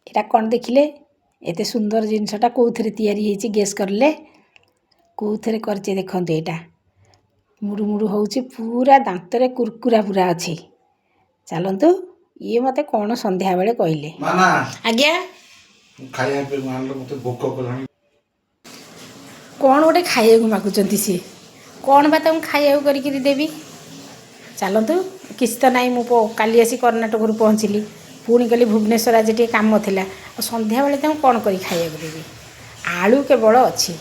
ଏଇଟା କ'ଣ ଦେଖିଲେ? ଏତେ ସୁନ୍ଦର ଜିନିଷଟା କେଉଁଥିରେ ତିଆରି ହେଇଛି? ଗେସ୍ କରିଲେ କେଉଁଥିରେ କରିଛେ? ଦେଖନ୍ତୁ, ଏଇଟା ମୁଡ଼ୁ ମୁଡ଼ୁ ହେଉଛି, ପୁରା ଦାନ୍ତରେ କୁରକୁରା ପୁରା ଅଛି। ଚାଲନ୍ତୁ, ଇଏ ମୋତେ କ'ଣ ସନ୍ଧ୍ୟାବେଳେ କହିଲେ। ମାମା। ଆଜ୍ଞା। ମୁଁ ଖାଇବା ପାଇଁ ଆଣିଲେ, ମୋତେ ଭୋକ କଲାଣି। କ'ଣ ଗୋଟେ ଖାଇବାକୁ ମାଗୁଛନ୍ତି ସିଏ। କ'ଣ ବା ତାଙ୍କୁ ଖାଇବାକୁ କରିକିରି ଦେବି? ଚାଲନ୍ତୁ, କିଛି ତ ନାହିଁ। ମୁଁ କାଲି ଆସି କର୍ଣ୍ଣାଟକରୁ ପହଞ୍ଚିଲି। ପୁଣି ଗଲି ଭୁବନେଶ୍ୱର, ଆଜି ଟିକେ କାମ ଥିଲା। ଆଉ ସନ୍ଧ୍ୟାବେଳେ ତାଙ୍କୁ କ'ଣ କରି ଖାଇବାକୁ ଦେବି? ଆଳୁ କେବଳ ଅଛି।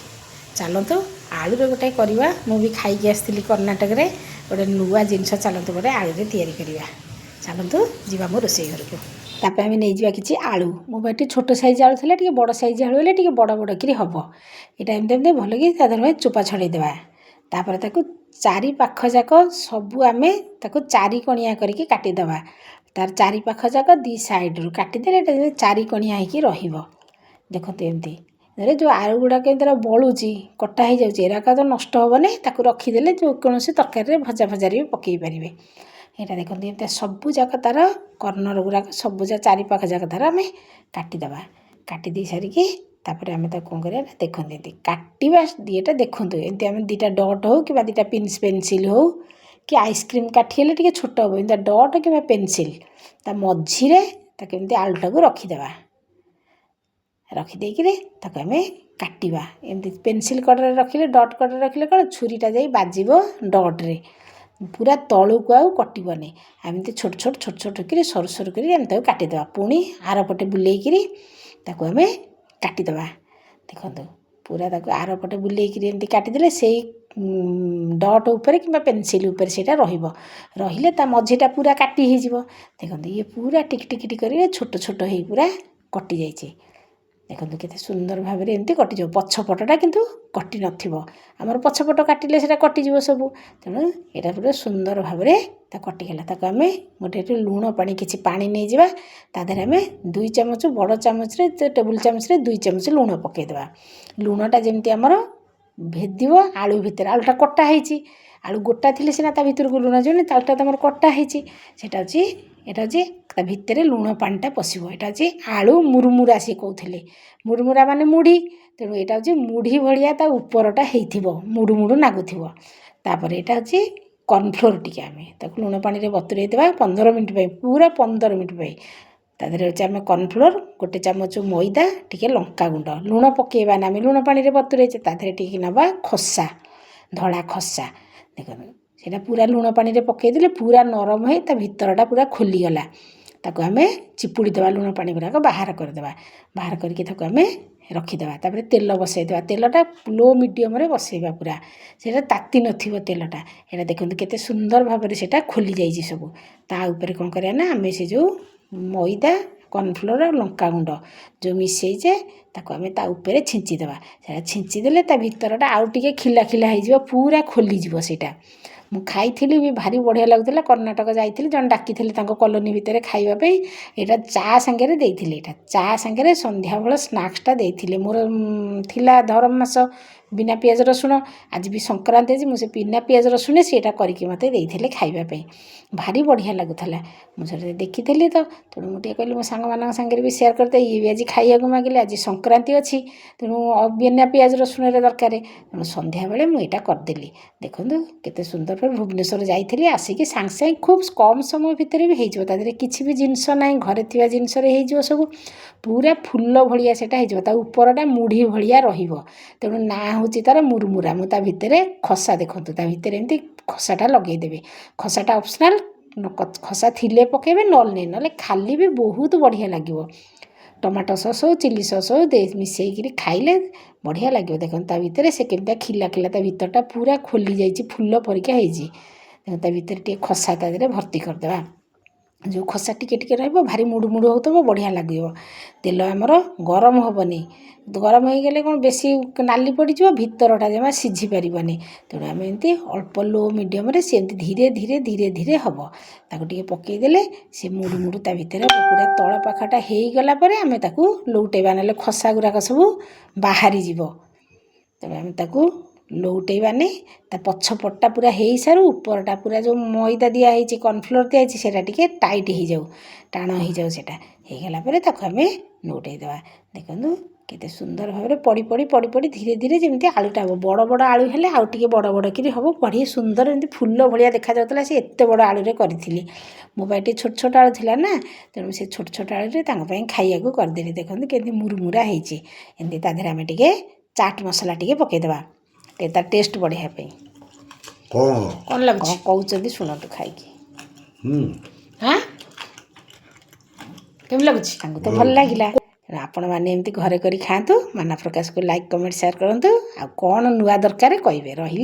ଚାଲନ୍ତୁ, ଆଳୁରେ ଗୋଟେ କରିବା। ମୁଁ ବି ଖାଇକି ଆସିଥିଲି କର୍ଣ୍ଣାଟକରେ ଗୋଟେ ନୂଆ ଜିନିଷ। ଚାଲନ୍ତୁ, ଗୋଟେ ଆଳୁରେ ତିଆରି କରିବା। ଚାଲନ୍ତୁ ଯିବା ମୋ ରୋଷେଇ ଘରକୁ। ତା ପାଇଁ ଆମେ ନେଇଯିବା କିଛି ଆଳୁ। ମୋ ପାଖରେ ଛୋଟ ସାଇଜ୍ ଆଳୁ ଥିଲା। ଟିକେ ବଡ଼ ସାଇଜ୍ ଆଳୁ ହେଲେ ଟିକେ ବଡ଼ ବଡ଼ କିରି ହେବ। ଏଇଟା ଏମିତି ଏମିତି ଭଲକି ତା ଦେହରେ ଚୋପା ଛଡ଼େଇ ଦେବା। ତାପରେ ତାକୁ ଚାରି ପାଖ ଯାକ ସବୁ ଆମେ ତାକୁ ଚାରି କଣିଆ କରିକି କାଟିଦେବା। ତାର ଚାରି ପାଖ ଯାକ ଦୁଇ ସାଇଡ଼ରୁ କାଟିଦେଲେ ଏଇଟା ଚାରି କଣିଆ ହେଇକି ରହିବ। ଦେଖନ୍ତୁ, ଏମିତି ଧରେ ଯେଉଁ ଆଳୁ ଗୁଡ଼ାକ ଏମିତି ବଳୁଛି, କଟା ହେଇଯାଉଛି, ଏରାକ ତ ନଷ୍ଟ ହେବନି। ତାକୁ ରଖିଦେଲେ ଯେକୌଣସି ତରକାରୀରେ, ଭଜା ଫଜାରେ ବି ପକାଇ ପାରିବେ। ଏଇଟା ଦେଖନ୍ତୁ, ଏମିତି ସବୁ ଯାକ ତାର କର୍ଣ୍ଣର ଗୁଡ଼ାକ ସବୁ ଯାକ ଚାରି ପାଖ ଯାକ ତାର ଆମେ କାଟିଦେବା। କାଟି ଦେଇ ସାରିକି ତାପରେ ଆମେ ତାକୁ କ'ଣ କରିବା ନା, ଦେଖନ୍ତୁ, ଏମିତି କାଟିବା ଇଏଟା ଦେଖନ୍ତୁ। ଏମିତି ଆମେ ଦୁଇଟା ଡଟ୍ ହେଉ କିମ୍ବା ଦୁଇଟା ପେନସିଲ୍ ହେଉ କି ଆଇସ୍କ୍ରିମ୍ କାଠି ହେଲେ ଟିକେ ଛୋଟ ହେବ, ଏମିତି ଡଟ୍ କିମ୍ବା ପେନସିଲ୍ ତା ମଝିରେ ତାକୁ ଏମିତି ଆଳୁଟାକୁ ରଖିଦେବା। ରଖିଦେଇକିରି ତାକୁ ଆମେ କାଟିବା। ଏମିତି ପେନସିଲ୍ କଡ଼ରେ ରଖିଲେ, ଡଟ୍ କଡ଼ରେ ରଖିଲେ କ'ଣ, ଛୁରୀଟା ଯାଇ ବାଜିବ ଡଟ୍ରେ, ପୁରା ତଳକୁ ଆଉ କଟିବନି। ଏମିତି ଛୋଟ ଛୋଟ ଛୋଟ ଛୋଟ କରି, ସରୁ ସରୁ କରି ଆମେ ତାକୁ କାଟିଦେବା। ପୁଣି ଆର ପଟେ ବୁଲେଇକିରି ତାକୁ ଆମେ କାଟିଦେବା। ଦେଖନ୍ତୁ, ପୁରା ତାକୁ ଆର ପଟେ ବୁଲେଇକିରି ଏମିତି କାଟିଦେଲେ ସେଇ ଡଟ୍ ଉପରେ କିମ୍ବା ପେନସିଲ୍ ଉପରେ ସେଇଟା ରହିବ। ରହିଲେ ତା ମଝିଟା ପୁରା କାଟି ହେଇଯିବ। ଦେଖନ୍ତୁ, ଇଏ ପୁରା ଟିକି ଟିକି ଟିକି କରି ଛୋଟ ଛୋଟ ହେଇ ପୁରା କଟିଯାଇଛି। ଦେଖନ୍ତୁ, କେତେ ସୁନ୍ଦର ଭାବରେ ଏମିତି କଟିଯିବ। ପଛ ପଟଟା କିନ୍ତୁ କଟି ନଥିବ। ଆମର ପଛପଟ କାଟିଲେ ସେଇଟା କଟିଯିବ ସବୁ। ତେଣୁ ଏଇଟା ପୁରା ସୁନ୍ଦର ଭାବରେ ତା କଟିଗଲା। ତାକୁ ଆମେ ଗୋଟେ ଏଠି ଲୁଣ ପାଣି, କିଛି ପାଣି ନେଇଯିବା। ତା ଦେହରେ ଆମେ 2 ଚାମଚ, ବଡ଼ ଚାମଚରେ, ଟେବୁଲ୍ ଚାମଚରେ 2 ଚାମଚ ଲୁଣ ପକାଇଦେବା। ଲୁଣଟା ଯେମିତି ଆମର ଭେଦିବ ଆଳୁ ଭିତରେ। ଆଳୁଟା କଟା ହେଇଛି। ଆଳୁ ଗୋଟା ଥିଲେ ସିନା ତା ଭିତରକୁ ଲୁଣ ଯିବନି। ଆଳୁଟା ତମର କଟା ହେଇଛି। ସେଇଟା ହେଉଛି, ଏଇଟା ହେଉଛି ତା ଭିତରେ ଲୁଣ ପାଣିଟା ପଶିବ। ଏଇଟା ହେଉଛି ଆଳୁ ମୁରୁମୁରା। ସିଏ କହୁଥିଲେ ମୁରୁମୁରା ମାନେ ମୁଢ଼ି। ତେଣୁ ଏଇଟା ହେଉଛି ମୁଢ଼ି ଭଳିଆ ତା ଉପରଟା ହେଇଥିବ, ମୁଡ଼ୁ ମୁଡ଼ୁ ନାଗୁଥିବ। ତାପରେ ଏଇଟା ହେଉଛି କର୍ଣ୍ଣଫ୍ଲୋର୍ ଟିକେ। ଆମେ ତାକୁ ଲୁଣ ପାଣିରେ ବତୁରେଇ ଦେବା 15 ମିନିଟ୍ ପାଇଁ, ପୁରା 15 ମିନିଟ୍ ପାଇଁ। ତା ଦେହରେ ହେଉଛି ଆମେ କର୍ଣ୍ଣଫ୍ଲୋର୍ 1 ଚାମଚ, ମଇଦା ଟିକେ, ଲଙ୍କାଗୁଣ୍ଡ। ଲୁଣ ପକାଇବା ନା, ଆମେ ଲୁଣ ପାଣିରେ ବତୁରେଇଛେ। ତା ଦେହରେ ଟିକେ ନେବା ଖସା, ଧଳା ଖସା। ଦେଖନ୍ତୁ, ସେଇଟା ପୁରା ଲୁଣ ପାଣିରେ ପକାଇଦେଲେ ପୁରା ନରମ ହେଇ ତା ଭିତରଟା ପୁରା ଖୋଲିଗଲା। ତାକୁ ଆମେ ଚିପୁଡ଼ି ଦେବା, ଲୁଣ ପାଣି ଗୁଡ଼ାକ ବାହାର କରିଦେବା। ବାହାର କରିକି ତାକୁ ଆମେ ରଖିଦେବା। ତାପରେ ତେଲ ବସାଇଦେବା। ତେଲଟା ଲୋ ମିଡ଼ିୟମରେ ବସାଇବା, ପୁରା ସେଇଟା ତାତି ନଥିବ ତେଲଟା। ଏଇଟା ଦେଖନ୍ତୁ, କେତେ ସୁନ୍ଦର ଭାବରେ ସେଇଟା ଖୋଲି ଯାଇଛି ସବୁ। ତା ଉପରେ କ'ଣ କରିବା ନା, ଆମେ ସେ ଯେଉଁ ମଇଦା, କର୍ଣ୍ଣଫ୍ଲୋର୍ ଆଉ ଲଙ୍କାଗୁଣ୍ଡ ଯେଉଁ ମିଶାଇଛେ, ତାକୁ ଆମେ ତା ଉପରେ ଛିଞ୍ଚିଦେବା। ସେଇଟା ଛିଞ୍ଚିଦେଲେ ତା ଭିତରଟା ଆଉ ଟିକେ ଖିଲା ଖିଲା ହେଇଯିବ, ପୁରା ଖୋଲିଯିବ। ସେଇଟା ମୁଁ ଖାଇଥିଲି ବି, ଭାରି ବଢ଼ିଆ ଲାଗୁଥିଲା। କର୍ଣ୍ଣାଟକ ଯାଇଥିଲି, ଜଣେ ଡାକିଥିଲେ ତାଙ୍କ କଲୋନୀ ଭିତରେ ଖାଇବା ପାଇଁ। ଏଇଟା ଚା ସାଙ୍ଗରେ ଦେଇଥିଲେ। ଏଇଟା ଚା ସାଙ୍ଗରେ ସନ୍ଧ୍ୟାବେଳ ସ୍ନାକ୍ସଟା ଦେଇଥିଲେ। ମୋର ଥିଲା ଧରମ ମାସ, ବିନା ପିଆଜ ରସୁଣ। ଆଜି ବି ସଂକ୍ରାନ୍ତି ଅଛି, ମୁଁ ସେ ବିନା ପିଆଜ ରସୁଣ ସେଇଟା କରିକି ମୋତେ ଦେଇଥିଲେ ଖାଇବା ପାଇଁ। ଭାରି ବଢ଼ିଆ ଲାଗୁଥିଲା। ମୁଁ ସେଟା ଦେଖିଥିଲି ତ, ତେଣୁ ମୁଁ ଟିକେ କହିଲି ମୋ ସାଙ୍ଗମାନଙ୍କ ସାଙ୍ଗରେ ବି ସେୟାର କରିଦେ। ଇଏ ବି ଆଜି ଖାଇବାକୁ ମାଗିଲେ। ଆଜି ସଂକ୍ରାନ୍ତି ଅଛି, ତେଣୁ ବିନା ପିଆଜ ରସୁଣରେ ଦରକାର। ତେଣୁ ସନ୍ଧ୍ୟାବେଳେ ମୁଁ ଏଇଟା କରିଦେଲି। ଦେଖନ୍ତୁ, କେତେ ସୁନ୍ଦର। ଭୁବନେଶ୍ୱର ଯାଇଥିଲି, ଆସିକି ସାଙ୍ଗେ ସାଙ୍ଗେ ଖୁବ୍ କମ୍ ସମୟ ଭିତରେ ବି ହେଇଯିବ। ତା ଦେହରେ କିଛି ବି ଜିନିଷ ନାହିଁ, ଘରେ ଥିବା ଜିନିଷରେ ହେଇଯିବ ସବୁ। ପୁରା ଫୁଲ ଭଳିଆ ସେଇଟା ହେଇଯିବ, ତା ଉପରଟା ମୁଢ଼ି ଭଳିଆ ରହିବ। ତେଣୁ ନାଁ ହେଉଛି ତା'ର ମୁରୁମୁରା। ମୁଁ ତା ଭିତରେ ଖସା, ଦେଖନ୍ତୁ, ତା ଭିତରେ ଏମିତି ଖସାଟା ଲଗେଇଦେବେ। ଖସାଟା ଅପସନାଲ୍, ଖସା ଥିଲେ ପକାଇବେ, ନହେଲେ ନାହିଁ। ନହେଲେ ଖାଲି ବି ବହୁତ ବଢ଼ିଆ ଲାଗିବ। ଟମାଟୋ ସସ୍ ହଉ, ଚିଲି ସସ୍ ହଉ, ଦେଇ ମିଶାଇକିରି ଖାଇଲେ ବଢ଼ିଆ ଲାଗିବ। ଦେଖନ୍ତୁ, ତା ଭିତରେ ସେ କେମିତିଆ ଖିଲା ଖିଲା, ତା ଭିତରଟା ପୁରା ଖୋଲି ଯାଇଛି, ଫୁଲ ପରିକା ହେଇଛି। ତା ଭିତରେ ଟିକେ ଖସା ତା ଦେହରେ ଭର୍ତ୍ତି କରିଦେବା। ଯେଉଁ ଖସା ଟିକେ ଟିକେ ରହିବ, ଭାରି ମୁଡ଼ୁ ମୁଡ଼ୁ ହେଉଥିବ, ବଢ଼ିଆ ଲାଗିବ। ତେଲ ଆମର ଗରମ ହେବନି। ଗରମ ହେଇଗଲେ କ'ଣ, ବେଶୀ ନାଲି ପଡ଼ିଯିବ, ଭିତରଟା ଜମା ସିଝି ପାରିବନି। ତେଣୁ ଆମେ ଏମିତି ଅଳ୍ପ ଲୋ ମିଡ଼ିୟମରେ ସେ ଏମିତି ଧୀରେ ଧୀରେ ଧୀରେ ଧୀରେ ହେବ। ତାକୁ ଟିକେ ପକାଇଦେଲେ ସେ ମୁଡ଼ୁ ମୁଡ଼ୁ ତା ଭିତରେ ପୁରା ତଳ ପାଖଟା ହେଇଗଲା ପରେ ଆମେ ତାକୁ ଲଉଟେଇବା, ନହେଲେ ଖସା ଗୁଡ଼ାକ ସବୁ ବାହାରିଯିବ। ତେଣୁ ଆମେ ତାକୁ ଲଉଟେଇବାନି, ତା ପଛ ପଟଟା ପୁରା ହେଇସାରୁ, ଉପରଟା ପୁରା ଯେଉଁ ମଇଦା ଦିଆହେଇଛି, କର୍ଣ୍ଣଫ୍ଲୋର୍ ଦିଆହେଇଛି, ସେଇଟା ଟିକେ ଟାଇଟ୍ ହେଇଯାଉ, ଟାଣ ହେଇଯାଉ। ସେଇଟା ହେଇଗଲା ପରେ ତାକୁ ଆମେ ନଉଟେଇ ଦେବା। ଦେଖନ୍ତୁ କେତେ ସୁନ୍ଦର ଭାବରେ ପଡ଼ି ପଡ଼ି ପଡ଼ି ପଡ଼ି ଧୀରେ ଧୀରେ ଯେମିତି ଆଳୁଟା ହେବ। ବଡ଼ ବଡ଼ ଆଳୁ ହେଲେ ଆଉ ଟିକେ ବଡ଼ ବଡ଼ କିରି ହେବ, ବଢ଼ିଆ ସୁନ୍ଦର ଏମିତି ଫୁଲ ଭଳିଆ ଦେଖାଯାଉଥିଲା। ସେ ଏତେ ବଡ଼ ଆଳୁରେ କରିଥିଲି। ମୋ ପାଇଁ ଟିକେ ଛୋଟ ଛୋଟ ଆଳୁ ଥିଲା ନା, ତେଣୁ ସେ ଛୋଟ ଛୋଟ ଆଳୁରେ ତାଙ୍କ ପାଇଁ ଖାଇବାକୁ କରିଦେଲି। ଦେଖନ୍ତୁ କେମିତି ମୁରୁମୁରା ହେଇଛି। ଏମିତି ତା ଦେହରେ ଆମେ ଟିକେ ଚାଟ୍ ମସଲା ଟିକେ ପକାଇଦେବା, ଟିକେ ତା ଟେଷ୍ଟ ବଢ଼ିବା ପାଇଁ। କ'ଣ? କ'ଣ ଲାଗୁଛି, କ'ଣ କହୁଛନ୍ତି ଶୁଣନ୍ତୁ ଖାଇକି। ହାଁ, କେମିତି ଲାଗୁଛି? ତାଙ୍କୁ ତ ଭଲ ଲାଗିଲା। ତେଣୁ ଆପଣମାନେ ଏମିତି ଘରେ କରି ଖାଆନ୍ତୁ। ମାନା ପ୍ରକାଶକୁ ଲାଇକ୍, କମେଣ୍ଟ, ସେୟାର କରନ୍ତୁ। ଆଉ କ'ଣ ନୂଆ ଦରକାର କହିବେ। ରହିଲି।